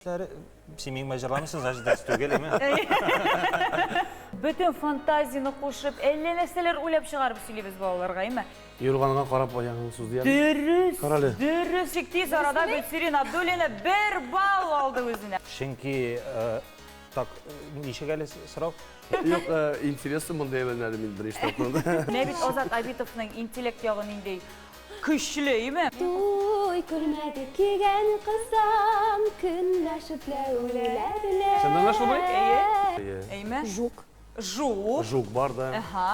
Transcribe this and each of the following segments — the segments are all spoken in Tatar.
Син миңа җырламыйсың, значит, дәрес түгел, әйме? Бөтен фантазияне кушып, әллә нәрсәләр уйлап чыгарып сөйлибез балаларга, әйме? Юрганга карап аягың суз дияр. Дөрес, Карале. дөрес, бик тиз арада Гөлсирин Абдуллина бер балл алды үзенә. Чөнки, так, ничек әле сорау? Юк, интересно монда әйберләрне мин беренче тапкыр. Менә бит Азат Абитовның интеллект ягы нинди көчле, име? Туй күлмәге кигән кызым, көнләшеп ләүләр белән. Чыннан да шулай? Әйе. Әйме? Жук. Жук. Жук бар да. Аһа.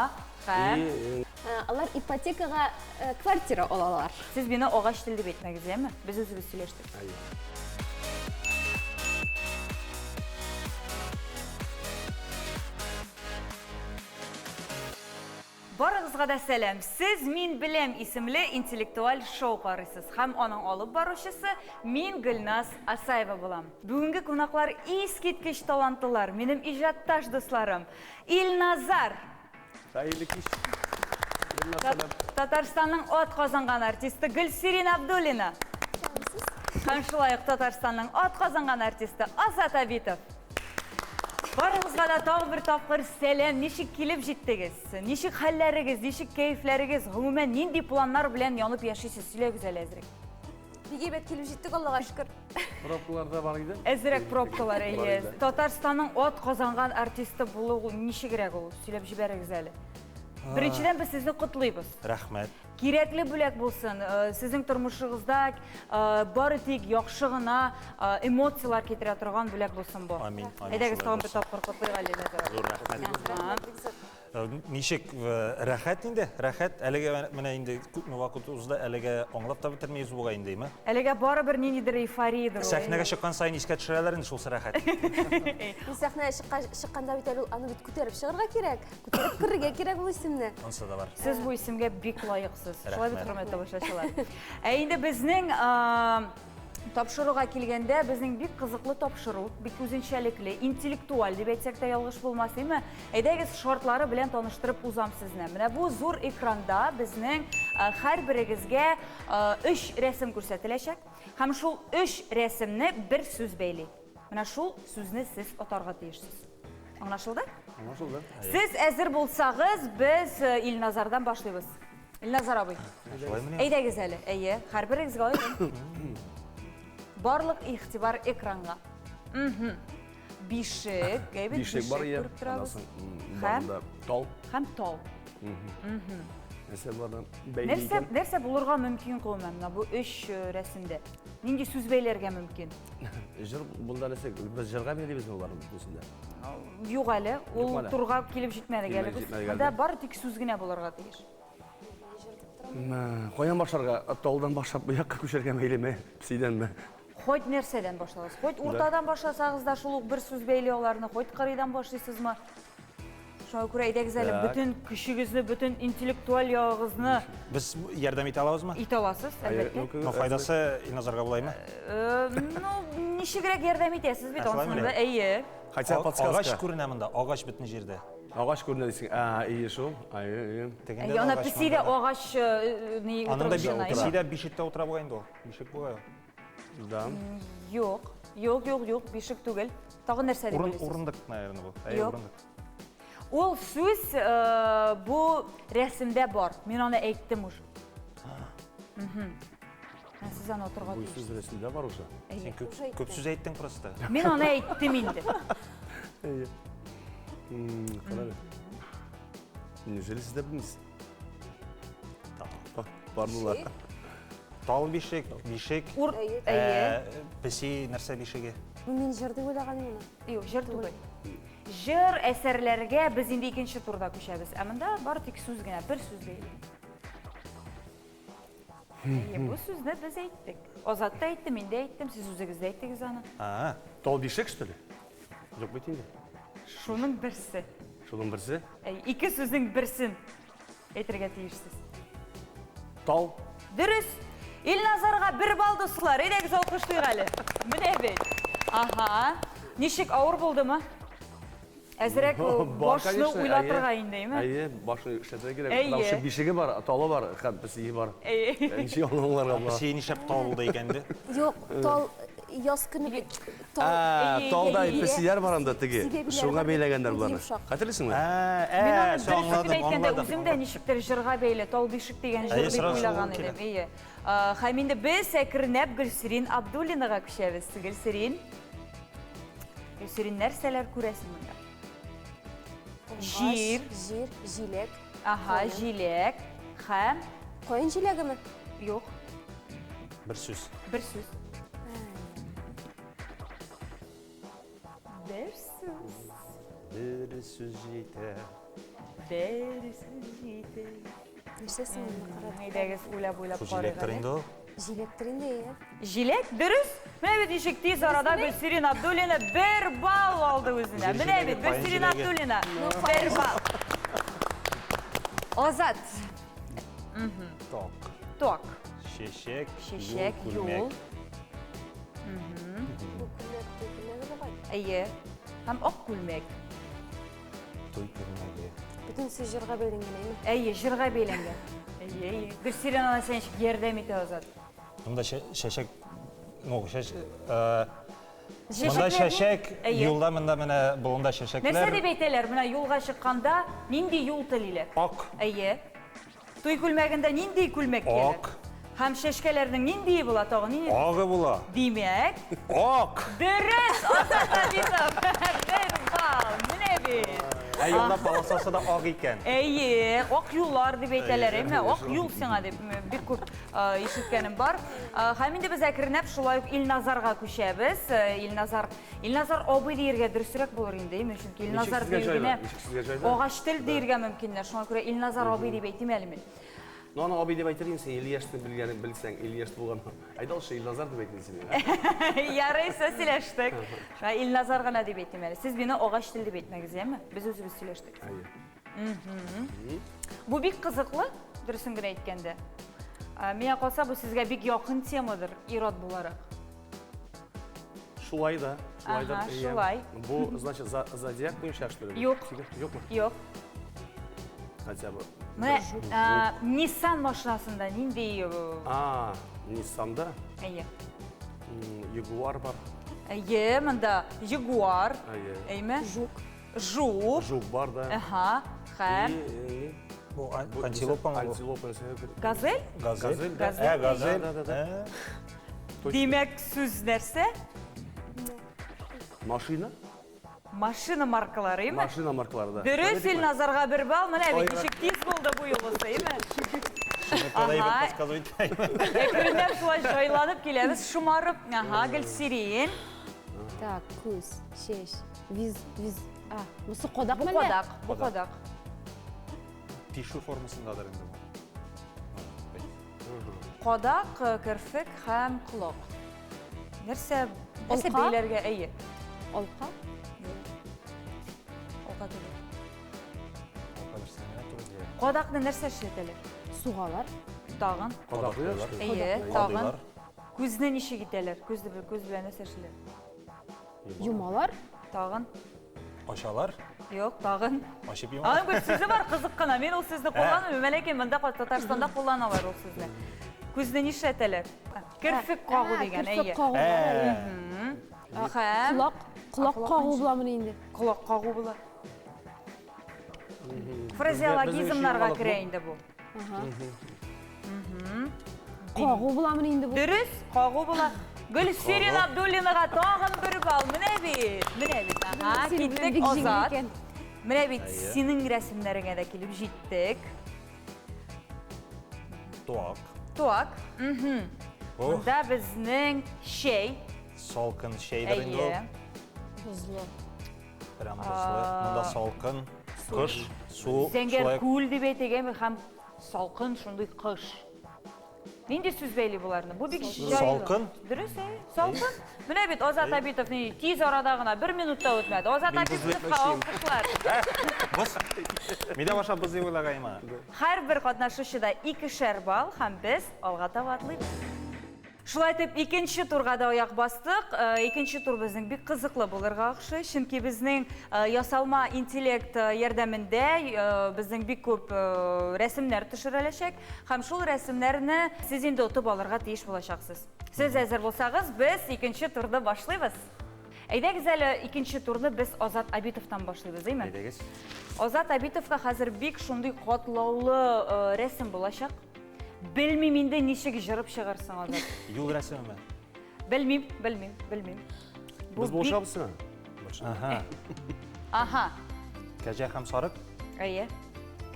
Һәм? Алар ипотекага квартира алалар. Сез мине агач тел дип әйтмәгез, яме? Без үзебез сөйләштек. Әйе. Барыгызга да сәлам! Сез Мин беләм исемле интеллектуаль шоу карыйсыз һәм аның алып баручысы мин Гөлназ Асаева булам. Бүгенге кунаклар искиткеч талантлылар, минем иҗатташ дусларым. Илназар! Хәерле кич. Гөлназ, сәлам. Татарстанның ат казанган артисты Гөлсирин Абдуллина. Һәм шулай ук Татарстанның ат казанган артисты Азат Абитов. Барыгызга да тагы бер тапкыр сәлам. Ничек килеп җиттегез? Ничек хәлләрегез, ничек кәефләрегез? Гомумән, нинди планнар белән янып яшисез? Сөйләгез әле әзрәк. Бик әйбәт килеп җиттек, Аллага шөкер. Пробкалар да бар иде. Әзрәк пробкалар, Бар әйе. иде. Татарстанның ат казанган артисты булу ничегрәк ул? Сөйләп җибәрегез әле. Беренчедән, без сезне котлыйбыз. Рәхмәт. Кирәкле бүләк булсын, сезнең тормышыгызда бары тик яхшы гына эмоцияләр китерә торган бүләк булсын бу. Амин. Амин. Әйдәгез тагын бер тапкыр котлыйк әле. Зур рәхмәт. Ничек рәхәт инде, рәхәт. Әлегә менә инде күпме вакыт узды, әлегә аңлап та бетермибез бугай инде, әйме? Әлегә барыбер ниндидер эйфориядер ул. Сәхнәгә чыккан саен искә төшерәләр инде шулсы рәхәт. Сәхнәгә чыкканда бит әле ул аны бит күтәреп чыгарга кирәк. Күтәреп керергә кирәк бу исемне. Ансы да бар. Сез бу исемгә бик лаексыз. Шулай бит, Рәхмәт. хөрмәтле тамашачылар. Ә инде безнең тапшыруга килгәндә, безнең бик кызыклы тапшыру, бик үзенчәлекле, интеллектуаль дип әйтсәк тә ялгыш булмас, әйме? Әйдәгез, шартлары белән таныштырып узам сезне. Менә бу зур экранда безнең һәрберегезгә өч рәсем күрсәтеләчәк. Һәм шул өч рәсемне бер сүз бәйли. Менә шул сүзне сез атарга тиешсез. Аңлашылды? Аңлашылды. Сез әзер булсагыз, без э, Илназардан башлыйбыз. Илназар абый. Шулаймыни? Әйдәгез әле. Әйе, һәрберегезгә аерым. Барлык игътибар экранга. Мгм. Бишек, әйбәт Бишек бар иә. күреп торабыз. Аннан соң, Һәм? барында тал. Һәм тал. Нәрсә бар? Бәйли Нәрсә, икән. нәрсә булырга мөмкин гомумән менә бу өч э, рәсемдә? Нинди сүз бәйләргә мөмкин? Җыр бунда нәрсә? Без җырга бәйлибезме боларны бөтенесен дә? Юк әле, ул Юк әле. турга килеп җитмәдек әле Килмәдек, без. җитмәдек әле. Монда бары тик сүз генә булырга тиеш. Каян башларга? Талдан башлап бу якка күчәргә мәйлеме? Песидәнме? Хоть нәрсәдән башлагыз. Хоть уртадан башласагыз да шул ук бер сүз бәйли аларны, хоть кырыйдан башлыйсызмы? Шуңа күрә әйдәгез әле бөтен көчегезне, бөтен интеллектуаль ягыгызны Без ярдәм итә алабызмы? итә аласыз, әлбәттә. Но файдасы Илназарга булаймы? Ну, ничегрәк ярдәм итәсез бит ансын да, әйе. Хотя подсказка. Агач күренә монда, агач бөтен җирдә. Агач күренә дисең. А, ие шул. Әйе, әйе. Тегендә дә Ана агач, песи дә монда да. агач ни Аның да утыргычына. песи дә бишектә утыра бугай инде ул. Бишек бугай ул. Да. Юк, юк, юк, юк, бишек түгел. Тагын нәрсә дип Урын, уйлыйсыз? урындык, наверное, бу. Әйе, Юк. урындык. Ул сүз э, бу рәсемдә бар. Мин аны әйттем уже. Мгм. Ә Сез аны отырга Бу тиеш. сүз рәсемдә бар уже. Әйе. Син күп, күп сүз әйттең просто. Мин аны әйттем инде. Әйе. Кара әле. Неужели сез дә белмисез? Бар булар. Тал бишек, бишек. Ур, Әйе. әйе. Песи нәрсә бишеге? Мин җыр дип уйлаган идем моны. Юк, җыр түгел. Җыр әсәрләргә без инде икенче турда күчәбез. Ә монда бары тик сүз генә, бер сүз бәйле. Әйе, бу сүзне без әйттек. Азат та әйтте, мин дә әйттем, сез үзегез дә әйттегез аны. А, Тал бишек, что ли? Юк бит инде. Шуның берсе. Шуның берсе. Әйе, ике сүзнең берсен әйтергә тиешсез. Тал. Дөрес. Илназарга бер балл дуслар. Әйдәгез алкышлыйк әле. Менә бит. Ага. Ничек авыр булдымы? Әзрәк Бар, башны конечно, уйлатырга әйе. инде, әйме? Әйе, башны эшләтергә кирәк. Әйе. Потому что бишеге бар, талы бар, һәм песие бар. Әйе. Ничек аны аңларга була? Песи нишләп тал булды икән инде? Юк, тал. Яз көне бит тал. Ә, Талда Әйе. песиләр бар анда теге. Сибә биләр Шуңа бар бит, бәйләгәннәр нинди боларны. йомшак. Хәтерлисеңме? Ә, Мин ә, аны всё, дөресен аңладым, әйткәндә аңладым. үзем дә ничектер җырга бәйле тал бишек дигән җыр Әйе, дип сразу уйлаган шул идем. Әйе. Һәм инде без әкренләп Гөлсирин Абдуллинага күчәбез. Гөлсирин. Гөлсирин, нәрсәләр күрәсең монда? Җир. Җир, җиләк. Аһа, Каен. җиләк һәм Каен җиләгеме? Юк. Бер сүз. Бер сүз. Бер сүз. Бер сүз җитә. Бер сүз җитә. Нәрсә соң инде карап? Әйдәгез, уйлап-уйлап Шул карыйк җиләктер әле. инде ул. Җиләктер инде, әйе. Җиләк, дөрес. Менә бит ничек тиз арада Гөлсирин Абдуллина бер балл алды үзенә. Җир Менә бит җиләге, каен Гөлсирин җиләге. Абдуллина бер балл. Азат. Ток. Ток. Чәчәк, Чәчәк, юл, юл. күлмәк. Бу күлмәк, туй күлмәге бугай. Әйе. Һәм ак күлмәк. Туй күлмәге. Бөтенесе җырга бәйләнгән, әйме? Әйе, җырга бәйләнгән. Әйе, әйе. Гөлсирин ана сен ничек ярдәм итә, Азат? Монда чәчәк, ну, чәч, монда чәчәк, Әйе. юлда монда менә болында чәчәкләр. Нәрсә дип әйтәләр? Менә юлга чыкканда нинди юл телиләр? Ак. Әйе. Туй күлмәгендә нинди күлмәк кияләр? Ак. Һәм чәчкәләрнең ниндие була тагын? Нинди? Агы була. Димәк, Ак. дөрес, Азат Абитов. Бер балл. Менә бит. Ә юлда полосасы да ак икән. Әйе, ак юллар дип әйтәләр, әйме? Ак юл сиңа дип бик күп ишеткәнем бар. Һәм инде без әкренләп шулай ук Илназарга күчәбез. Илназар, Илназар абый диергә дөресрәк булыр инде, әйме? Чөнки Илназар сезгә җайлы, диюгенә ничек сезгә җайлы? агач тел диергә мөмкиннәр. Шуңа күрә Илназар абый дип әйтим әле мин. Ну, аны абый дип әйтер инде, син 50 яшьне белгәнен белсәң, 50 яшь булган. Әйдә, ул Илназар дип әйтин син миңа. Ярыйсы сөйләштек. Шуңа Илназар гына дип әйтим әле. Сез мине агач тел дип әйтмәгез, яме? Без үзебез сөйләштек. Әйе. Бу бик кызыклы, дөресен генә әйткәндә. Миңа калса, бу сезгә бик якын темадыр, ир-ат буларак. Шулай да, шулай да. Ага, Әйе. шулай. Бу, значит, зодиак буенча, что ли? Юк. Юкмы? Юк. Хотя бы. Менә, Nissan машинасында нинди, А, Nissan'да? Әйе. Ягуар бар. Әйе, монда Ягуар. Әйе. Әйме? Жук. Жук. Жук бар да. Аһа, һәм И, Бу бу антилопа мы бу? Антилопа, нәрсә? Газель? Газель. Газель, да. Газель. Ә, газель. Да, да, да, Ә. Точно. Димәк, сүз нәрсә? Машина? Машина маркалары, әйме? Машина маркалары, да. Дөрес, Илназарга бер балл. Менә бит Ой, ничек тиз булды бу юлысы, әйме? Шуны кадәр Ага. әйбәт подсказывать итә. Әкренләп шулай җайланып киләбез, шомарып. Ага, Гөлсирин. Так, күз, чәч, виз, виз. А, бусы кадак Бу мәллә? кадак, бу кадак. Тишу формасындадыр инде бу. Кадак, керфек һәм колак. Нәрсә, нәрсә Алка? бәйләргә? Әйе. Алка? Алка түгел. Алка берсенә генә туры килә. Кадакны нәрсә эшләтәләр? Сугалар. Тагын. Кадаклыйлар, что ли? Әйе, тагын. Кадыйлар. Күзне ничек итәләр? Күзне күз белән нәрсә эшлиләр? Юмалар. Тагын. Ачалар. Юк, тагын. Ачып йомалар. Аның бер сүзе бар, кызык кына. Мин ул сүзне кулланмыйм, ләкин монда Татарстанда кулланалар ул сүзне. Күзне нишләтәләр? Керфек кагу А, дигән, керфек әйе. кагу бар, әйе. Һәм Колак, колак колак кагу ничек? буламыни инде? Колак кагу була. Фразеологизмнарга керә инде бу. Кагу буламыни инде бу? Дөрес, кагу була. Гөлсирин Абдуллинага тагын бер балл. Менә бит, менә бит. Ага, Гөлсирин белән киттек бик җиңел Азат. икән. Менә бит Әйе. синең рәсемнәреңә дә килеп җиттек. Туак. Туак. Ох. Монда безнең чәй. Салкын чәйдер инде ул. Әйе. Бозлы. Прям бозлы. Монда салкын, кыш, су, Зәңгәр шулай күл дип әйтегәме һәм салкын шундый кыш. Нинди сүз бәйли буларны? Бу бик җайлы. Салкын. Дөрес, әйе. Салкын. Менә бит Азат Абитов ни тиз арада гына бер минутта үтмәде. Азат Мин бозлы Абитовка әйтмәкче алкышлар. Боз. Мидә башлап боз дип уйлагайма. Һәрбер катнашучыда икешәр балл һәм без алга таба атлыйбыз. Шулай итеп, икенче турга да аяк бастык. Икенче тур безнең бик кызыклы булырга охшый, чөнки безнең ясалма интеллект ярдәмендә безнең бик күп рәсемнәр төшереләчәк һәм шул рәсемнәрне сез инде отып алырга тиеш булачаксыз. Сез әзер булсагыз, без икенче турны башлыйбыз. Әйдәгез әле икенче турны без Азат Абитовтан башлыйбыз, әйме? Әйдәгез. Азат Абитовка хәзер бик шундый катлаулы рәсем булачак. Белмим инде ничек җырып чыгарсың, Азат. Юл рәсемеме? Белмим, белмим, белмим. Без булышабыз сиңа. Ага. Ага. Кәҗә һәм сарык? Әйе.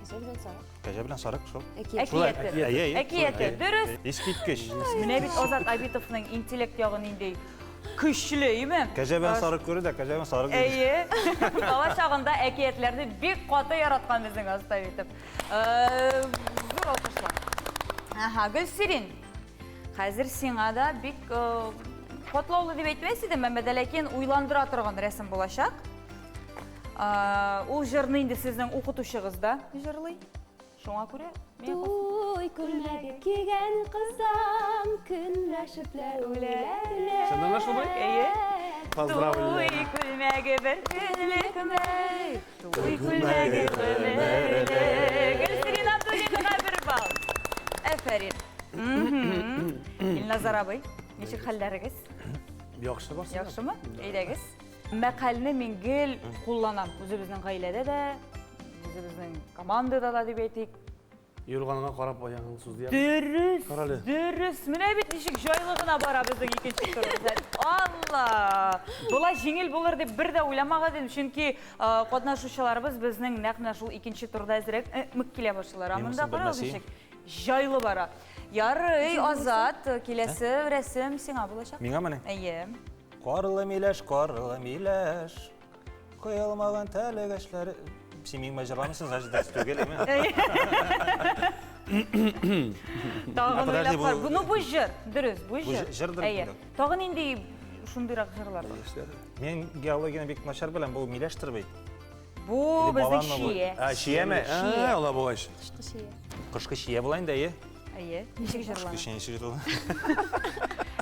Кәҗә белән сарык. Кәҗә белән сарык шул. Әкияте. Әкияте. Дөрес. Искиткеч. Менә бит Азат Абитовның интеллект ягы нинди көчле, име? Кәҗә белән сарык күрде дә, кәҗә белән сарык. Әйе. Бала чагында әкиятләрне бик каты яраткан безнең Азат Абитов. Зур алкышлар. Ага, Гөлсирин. Хәзер сиңа да бик катлаулы дип әйтмәс идем, әмма дә ләкин уйландыра торган рәсем булачак. Ул җырны инде сезнең укытучыгыз да җырлый. Шуңа күрә Туй күлмәге кигән кыздан көнләшепләр үләләр. Чыннан да шулай? Әйе. Поздравляю. Туй күлмәге бер көнлек мәй. Туй күлмәге гомерлек. Гөлсирин Абдуллинага бер балл. Әфәрин. Илназар абый, ничек хәлләрегез? Яхшы барсы. Яхшымы? Әйдәгез. Мәкальне мин гел кулланам. Үзебезнең гаиләдә дә, үзебезнең командада да дип әйтик. Юрганыңа карап аягың суз дияр. Дөрес. Карале. Дөрес. Менә бит ничек җайлы гына бара безнең икенче турыбыз. Алла! Болай җиңел булыр дип бер дә уйламаган идем, чөнки катнашучыларыбыз безнең нәкъ менә шул икенче турда әзрәк мык килә башлыйлар. Ә монда карагыз ничек җайлы бара. Ярый, Азат, киләсе рәсем сиңа булачак. Миңа мени? Әйе. Карлы миләш, карлы миләш. Коелмаган тәлегәшләре. Син миңа җырламыйсың, значит, дәрес түгел, әйме? Тагын Подожди, уйлап кар. бу- Ну, бу җыр, дөрес, бу Бу җыр. җырдыр Әйе. инде. Тагын нинди шундыйрак җырлар бар? Мин геологияне бик начар беләм, бу миләштер бит. Бу Или безнең баланмы бу? чия. Ә, чияме? Чия. Ә, ала булгач. Кышкы чия. Кышкы чия була инде, әйе. Әйе, ничек җырлана? Кышкы чия ничек ул?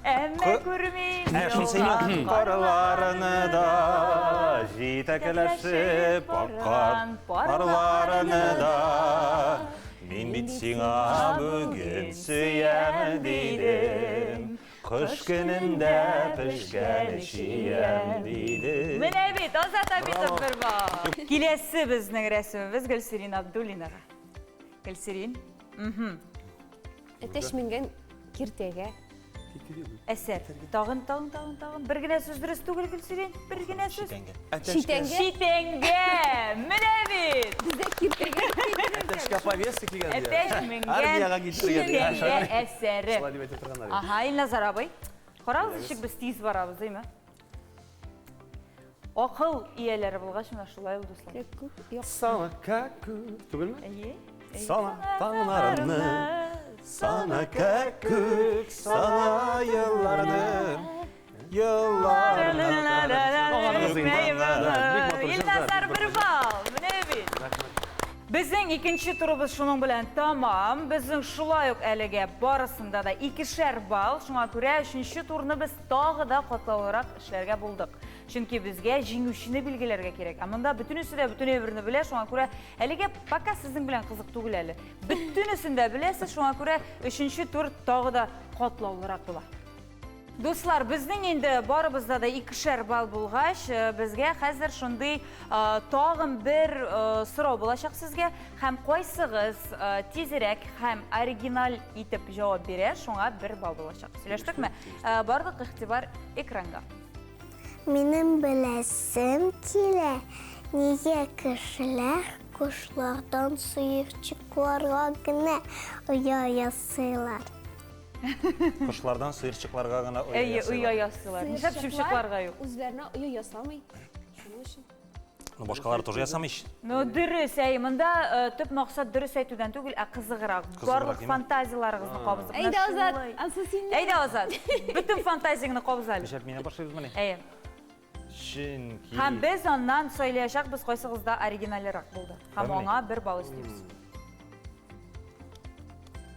Әмма күрмим Ә, шунысы яуган карларны да җитәкләшеп аккан парларны да мин бит сиңа бүген сөям дидем. Кыш көнендә пешкән чиям дидем. Менә бит, Азат Абитов бер балл. Киләсе безнең рәсемебез Гөлсирин Абдуллинага. Гөлсирин. Әтәч менгән киртәгә. Әсәр. Тагын, тагын, тагын, тагын. Бер генә сүз дөрес түгел, Гөлсирин. Бер генә сүз. Читәнгә. Читәнгә. Читәнгә. Менә бит. Бездә киртәгә. Әтәчкә повестка килгән дия. Әтәч менгән Армиягә китергә дия. читәнгә әсәре. Шулай дип әйтә торганнар. Ага, Илназар абый. Карагыз, ничек без тиз барабыз, әйме? Акыл ияләре булгач, менә шулай ул, дуслар. Күк юк. Сана кәкүк. Түгелме? Әйе. Сана таңнарымны, сана кәкүк, сана елларны, елларны. Илназар бер балл. Менә бит. Безнең икенче турыбыз шуның белән тамам. Безнең шулай ук әлегә барысында да икешәр балл. Шуңа күрә өченче турны без тагы да катлаулырак эшләргә булдык. Чөнки безгә җиңүчене билгеләргә кирәк. Ә монда бөтенесе дә бөтен әйберне белә, шуңа күрә әлегә пока сезнең белән кызык түгел әле. Бөтенесен дә беләсез, шуңа күрә өченче тур тагы да катлаулырак була. Дуслар, безнең инде барыбызда да икешәр балл булгач, безгә хәзер шундый тагын бер сорау булачак сезгә. Һәм кайсыгыз тизрәк һәм оригиналь итеп җавап бирә, шуңа бер балл булачак. Сөйләштекме? Барлык игътибар экранга. Минем беләсем килә, нигә кешеләр кошлардан сыерчыкларга гына оя ясыйлар? Кошлардан сыерчыкларга гына оя Әйе, оя ясыйлар. ясыйлар. Нишләп чымчыкларга юк? Үзләренә оя ясамый. Шуның өчен. Ну, башкалар тоже ясамый ич. Ну, дөрес, әйе, монда төп максат дөрес әйтүдән түгел, ә кызыграк. Кызыграк, Барлык әйме? фантазияларыгызны кабызып. Менә Әйдә, Азат, шулай. ансы син. Әйдә, Азат. Бөтен фантазияңне кабыз әле. Нишләп мине башлыйбыз мени? Әйе. Чөнки Һәм без аннан сайлаячакбыз, кайсыгызда оригинальрак булды. Һәм Әмени? аңа бер балл өстибез.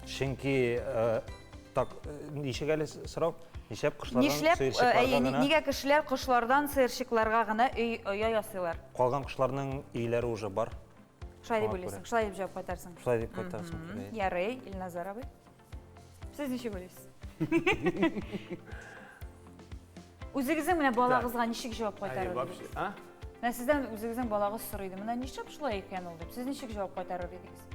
Чөнки Так, ничек әле сорау? Нишләп кошлардан Нишләп, сыерчыкларга әйе, гына? нигә кешеләр кошлардан сыерчыкларга гына өй оя ясыйлар? Калган кошларның өйләре уже бар. Шулай дип Шуңа уйлыйсың, күрә. шулай дип җавап кайтарсың. Шулай дип кайтарсың. Әйе. Ярый, Илназар абый. Сез ничек уйлыйсыз? Үзегезнең менә балагызга ничек җавап кайтарыр идегез? А? Менә сездән үзегезнең балагыз сорый иде. Менә нишләп шулай икән ул дип. Сез ничек җавап кайтарыр идегез?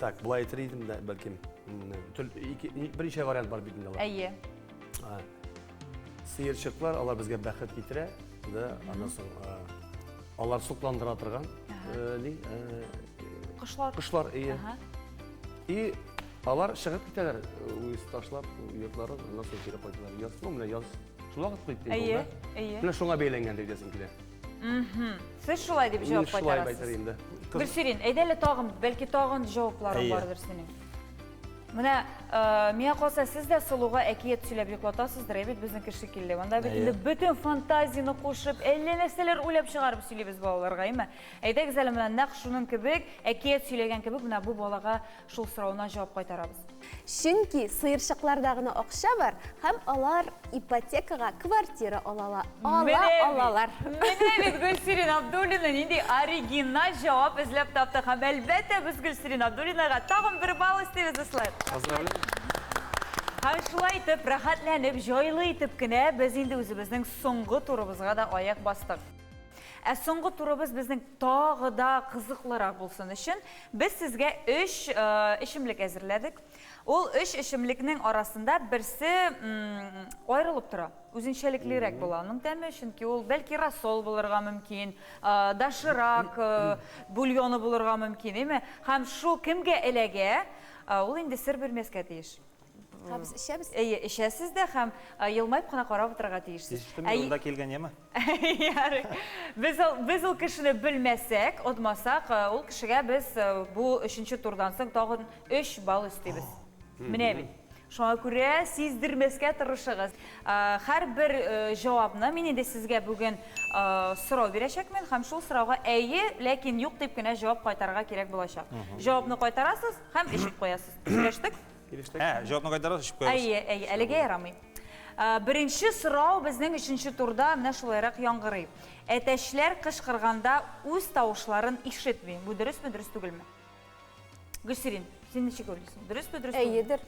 Так, болай әйтер идем дә, бәлкем. Берничә вариант бар бит инде алар. Әйе. Сыерчыклар, алар безгә бәхет китерә, да, аннан соң алар сокландыра торган, ни, кошлар. Кошлар, әйе. И алар чыгып китәләр, үз ташлап йортларын, аннан соң кире кайталар. Яз, ну, менә яз шул вакыт кайтты. Әйе, әйе. Менә шуңа бәйләнгән дип әйтәсем килә. Сез шулай дип җавап Мин шулай кайтарасыз. әйтер инде. Гөлсирин, әйдә әле тагын, бәлки тагын җавапларың Әйе. бардыр синең. Менә э, миңа калса, сез дә сылуга әкият сөйләп йоклатасыздыр, әй бит безнең шикелле. Монда бит Әйе. инде бөтен фантазияне кушып, әллә нәрсәләр уйлап чыгарып сөйлибез балаларга, әйме? Әйдәгез әле менә нәкъ шуның кебек, әкият сөйләгән кебек, менә бу балага шул соравына җавап кайтарабыз. Чөнки сыерчыкларда гына акча бар һәм алар ипотекага квартира ала алалар. Менә бит Гөлсирин Абдуллина нинди оригиналь җавап эзләп тапты. Һәм әлбәттә без Гөлсирин Абдуллинага тагын бер балл өстибез, дуслар. Поздравляю. Һәм шулай итеп, рәхәтләнеп, җайлы итеп кенә без инде үзебезнең соңгы турыбызга да аяк бастык. Ә соңгы турыбыз безнең тагы да кызыклырак булсын өчен без сезгә өч эчемлек әзерләдек. Ул өч эчемлекнең арасында берсе аерылып тора. Үзенчәлеклерәк була аның тәме, чөнки ул бәлки рассол булырга мөмкин, доширак бульоны булырга мөмкин, әйме? Һәм шул кемгә эләгә, ул инде сер бирмәскә тиеш. Һәм без эчәбез. Әйе, эчәсез дә һәм елмаеп кына карап утырырга тиешсез. Ишеттем, юлда килгән яме. Ярый. Без ул, без ул кешене белмәсәк, отмасак, ул кешегә без бу өченче турдан соң тагын 3 балл өстибез. Менә бит. Шуңа күрә сиздермәскә тырышыгыз. Һәрбер җавапны мин инде сезгә бүген сорау бирәчәкмен һәм шул сорауга әйе, ләкин юк дип кенә җавап кайтарырга кирәк булачак. Җавапны кайтарасыз һәм эчеп куясыз. Сөйләштек? Килештек. Ә, җавапны кайтарасыз, эчеп куябыз. Әйе, әйе, әлегә ярамый. Беренче сорау безнең өченче турда менә шулайрак яңгырый. Әтәчләр кычкырганда үз тавышларын ишетми. Бу дөресме, дөрес түгелме? Гөлсирин, син ничек уйлыйсың? Дөресме, дөрес түгелме? Әйедер.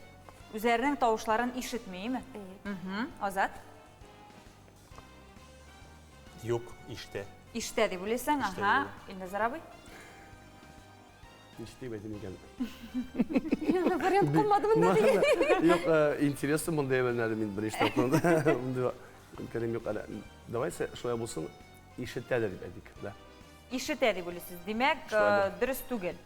Үзләренең тавышларын ишетми, әйеме? Әйе. Азат? Юк, ишетә. Ишетә дип уйлыйсың, Ишетә аһа. дип Илназар абый? Ничек дип әйтим икән? Вариант калмады монда дигән. Юк, интересно мондай әмәлне әле мин беренче тапкыр. Мондай керем юк әле. Давайте шулай булсын, ишетәдер дип әйтик, да. Ишетә дип уйлыйсыз. Димәк, Шулайдыр. дөрес түгел.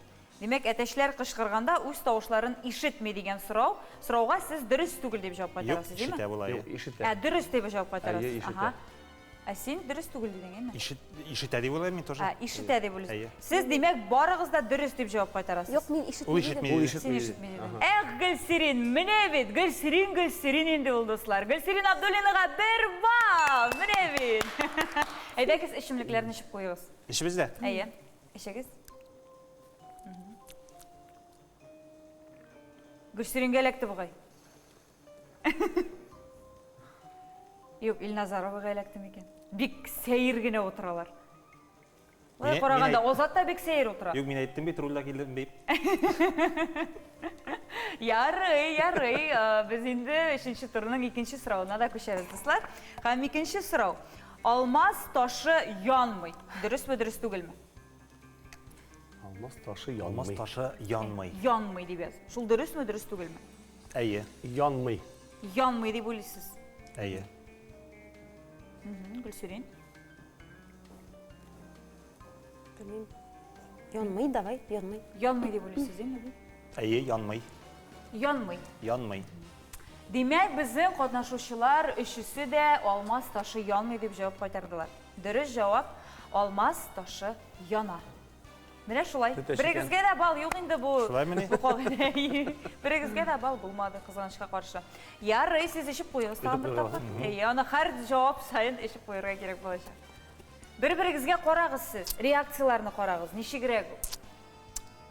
Димәк, әтәчләр кычкырганда үз тавышларын ишетми дигән сорау, сорауга сез дөрес түгел дип җавап Юк, кайтарасыз, димме? ишетә була. Юк, ишетә. Ә, дөрес дип җавап кайтарасыз. Әйе, ишетә. Ага. Ә син дөрес түгел дидең, әйме? Ишетә дип уйлыйм мин тоже. Ә, ишетә дип уйлыйсың. Әйе. Сез, димәк, барыгыз да дөрес дип җавап кайтарасыз. Юк, мин ишетми Ул дидем. ишетми. Ул Син ишетми. Син ишетми дидең. Эх, Гөлсирин, менә бит, Гөлсирин, Гөлсирин инде ул, дуслар. Гөлсирин Абдуллинага бер балл! Менә бит. Әйдәгез, эчемлекләрне эчеп куегыз. Эчебез дә. Әйе, эчегез. Гөлсирингә эләкте бугай. Юк, Илназаровага эләкте микән? Бик сәер генә утыралар. Болай караганда Азат та бик сәер утыра. Юк, мин әйттем бит, рульдә килдем дип. Ярый, ярый. Без инде өченче турның икенче соравына да күчәбез, дуслар. Һәм икенче сорау. Алмаз ташы янмый. Дөресме, дөрес түгелме? Алмаз ташы янмый. Алмаз ташы янмый. Янмый дип яз. Шул дөресме, дөрес түгелме? Әйе. Янмый. Янмый дип уйлыйсыз. Әйе. Гөлсирин. Белмим. Янмый, давай, янмый. Янмый дип уйлыйсыз, әйеме? Әйе, янмый. Янмый. Янмый. Димәк, безнең катнашучылар өчесе дә алмаз ташы янмый дип җавап кайтардылар. Дөрес җавап алмаз ташы яна. Менә шулай. Берегезгә дә балл юк инде бу. Шулаймыни? Бу кагыйдә. Берегезгә дә балл булмады, кызганычка каршы. Ярый, сез эчеп куегыз тагын бер тапкыр. Әйе, аны һәр җавап саен эчеп куярга кирәк булачак. Бер-берегезгә карагыз сез, реакцияләрне карагыз, ничегрәк.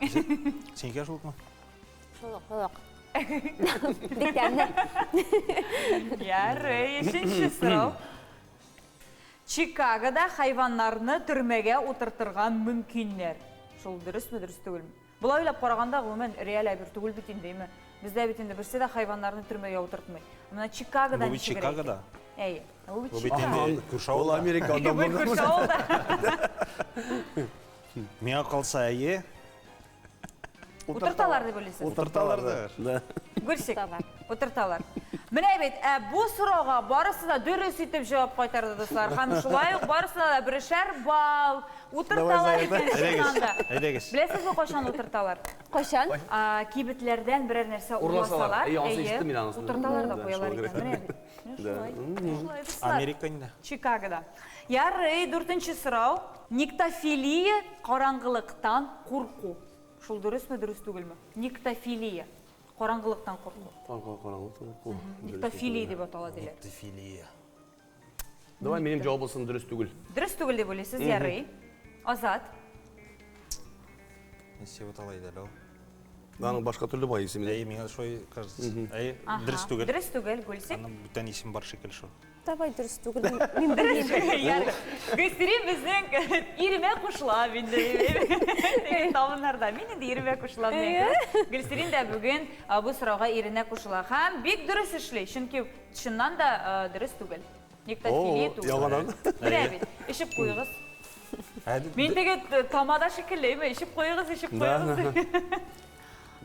Синеке шул укмы? Шул ук, шул ук. Бик тәмле. Ярый, өченче сорау. Чикагода хайваннарны төрмәгә утыртырга мөмкиннәр. Шул дөресме, дөрес түгелме? Болай уйлап караганда, гомумән, реаль әйбер түгел бит инде, әйме? Бездә бит инде берсе дә хайваннарны төрмәгә утыртмый. Менә Чикагода Бу бит ничегрәк Чикагода. икән? Әйе. Бу бит Бу бит Чикаго. инде күрше Ул авылда. Америка, анда Бу күрше авылда. Миңа калса, әйе. Утырталар дип уйлыйсыз? Утырталардыр. Да. Гөлсик, Утырталар. утырталар. Менә бит, ә бу сорауга барысы да дөрес итеп җавап кайтарды, дуслар. Һәм шулай ук барысына да берешәр балл. Утырталар икән чыннан да. Әйдәгез. Беләсезме, кайчан утырталар? Кайчан? А, кибетләрдән берәр нәрсә Урласалар. урласалар, Әйе, анысын ишеттем мин анысын. утырталар да Да, куялар шуңа икән. күрә. Менә бит. Менә шулай. Менә шулай, дуслар. Америка инде. Чикагода. Ярый, дүртенче сорау. Никтофилия караңгылыктан курку. Шул дөресме, дөрес түгелме? Никтофилия. Караңгылыктан курку. Караңгылыктан курку. Никтофилия дип атала диләр. Никтофилия. Давай минем җавап булсын дөрес түгел. Дөрес түгел дип уйлыйсыз, ярый. Азат. Нәрсә атала иде әле ул? Аның башка төрле бар исеме. Әйе, миңа шулай кажется. Әйе, Аһа. дөрес түгел. Дөрес түгел, Гөлсик. Аның бүтән исем бар шикелле шул. Давай дөрес түгел. Мин белмим. Ярый. Гөлсирин безнең иремә кушыла инде. Теге табыннарда. Мин инде иремә кушылам дигән кебек. Гөлсирин дә бүген бу сорауга иренә кушыла. Һәм бик дөрес эшли, чөнки чыннан да дөрес түгел. Никтофилия түгел. Яңадан. Менә бит, эчеп куегыз. Ә, Мин теге тамада шикелле, әйме, эчеп куегыз, эчеп куегыз.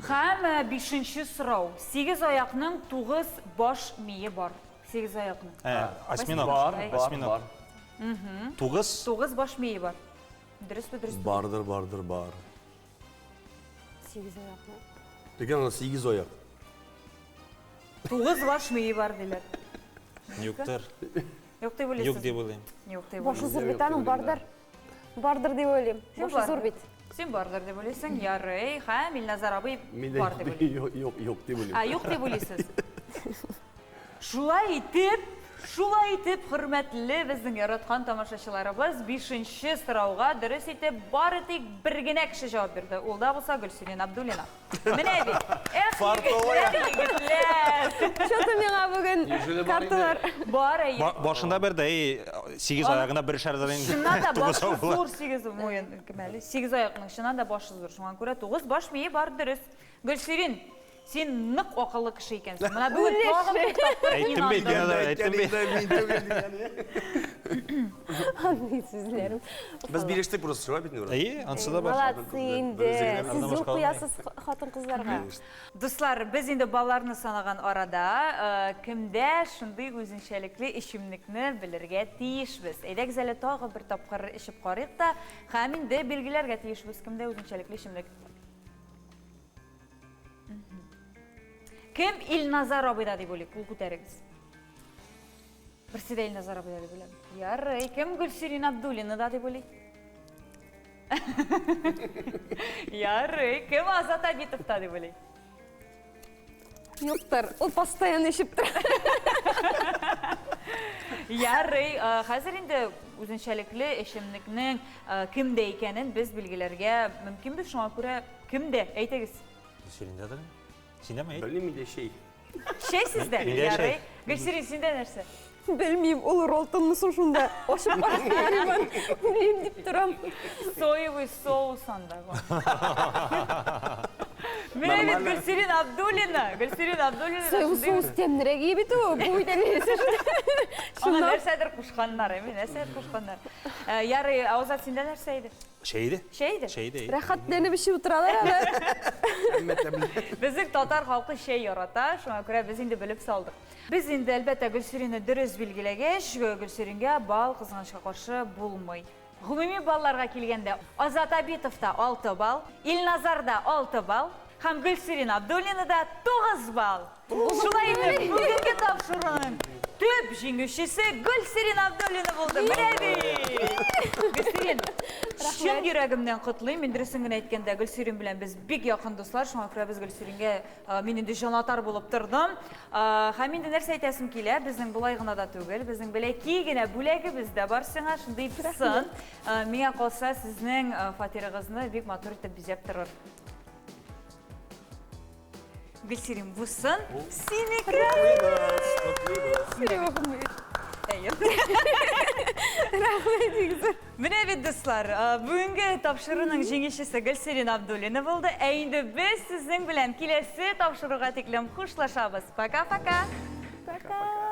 Һәм бишенче сорау. Сигез аякның тугыз баш мие бар. Сигез аякның. Ә, осьминог. Бар, бар, Осьминог. бар. Тугыз. Тугыз баш мие бар. Дөресме, дөрес түгел? Бардыр, бардыр, бар. Сигез аяклы. Ләкин анда сигез аяк. Тугыз баш мие бар диләр. Юктыр. Юк дип уйлыйсыз? Юк дип уйлыйм. Юк дип Башы уйлыйсыз. зур бит аның, бардыр. Бардыр дип уйлыйм. Син Башы зур бардыр. бит. Син бардыр дип уйлыйсың. Ярый. Һәм Илназар абый Мин дә бар дип уйлый. юк, юк, юк дип уйлыйм. А, юк дип уйлыйсыз. Шулай итеп, шулай итеп, хөрмәтле безнең яраткан тамашачыларыбыз, бишенче сорауга дөрес итеп бары тик бер генә кеше җавап бирде. Ул да булса Гөлсирин Абдуллина. Менә бит. Эх, егетләр, егетләр. Что-то миңа бүген Ежеле бар инде. карталар. Бар, әйе. Башында бер дә, әй, сигез аягына берешәр дә инде. Чыннан да Тугыз башы була. зур сигез муен кем әле? Сигез аякның чыннан да башы зур. Шуңа күрә тугыз баш мие бар дөрес. Гөлсирин, син нык акыллы кеше икәнсең. Менә бүген тагын бер тапкыр Әйттем бит, инандым. я әйттем бит. Андый сүзләрем. Без бирештек просто, шулай бит инде. Әйе, ансы да бар. Молодцы инде. Бер Сез юл башка куясыз хатын-кызларга. Дуслар, без инде балларны санаган арада, кемдә шундый үзенчәлекле эчемлекне белергә тиешбез. Әйдәгез әле тагы бер тапкыр эчеп карыйк та, һәм инде билгеләргә тиешбез кемдә үзенчәлекле эчемлек. Кем Илназар абыйда дип уйлый? Кул күтәрегез. Берсе дә Илназар абыйда дип уйлады. Ярый, кем Гөлсирин Абдуллина да дип уйлый? Ярый, кем Азат Абитов та дип уйлый? Юктыр, ул постоянно эчеп тора. Ярый, хәзер инде үзенчәлекле эчемлекнең кемдә икәнен без билгеләргә мөмкинбез, шуңа күрә кемдә? Әйтегез. Гөлсириндәдер. Синдәме? Әйт. Белмим инде чәй. Чәй сездә? Миндә чәй. Ярый. Гөлсирин, синдә нәрсә? Белмим, ул ролтонны соң шунда ачып карыйм, үлим дип торам. Соевый соус анда. Менә бит Гөлсирин Абдуллина. Гөлсирин Абдуллина. Соевый соус тәмлерәк ие бит ул. Бу бит әле Аңа Шуннан нәрсәдер кушканнар, әйме, нәрсәдер кушканнар. Ярый, Азат, синдә нәрсә иде? Чәй иде. Чәй иде? Чәй иде. әйе. рәхәтләнеп эчеп утыралар алар. Әмма тәмле. Безнең татар халкы чәй ярата, шуңа күрә без инде белеп салдык. Без инде, әлбәттә, Гөлсиринне дөрес билгеләгәч, Гөлсирингә балл кызганычка каршы булмый. Гомуми балларга килгәндә, Азат Абитовта 6 балл, Илназарда 6 балл һәм Гөлсирин Абдуллинада 9 балл. Шулай итеп, бүгенге тапшыруның төп җиңүчесе Гөлсирин Абдуллина булды. Менә бит! Гөлсирин, чын йөрәгемнән котлыйм. Мин дөресен генә әйткәндә, Гөлсирин белән без бик якын дуслар. Шуңа күрә без Гөлсирингә мин инде җанатар булып тордым. Һәм инде нәрсә әйтәсем килә, безнең болай гына да түгел, безнең бәләкәй генә бүләгебез дә бар сиңа, шундый сын. Миңа калса, сезнең фатирыгызны бик матур итеп бизәп торыр. Гөлсирин, бусын синеке. Әйе. Рәхмәт, Игзер. Менә бит, дуслар, бүгенге тапшыруның җиңүчесе Гөлсирин Абдуллина булды. Ә инде без сезнең белән киләсе тапшыруга тиклем хушлашабыз. Пока-пока. Пока.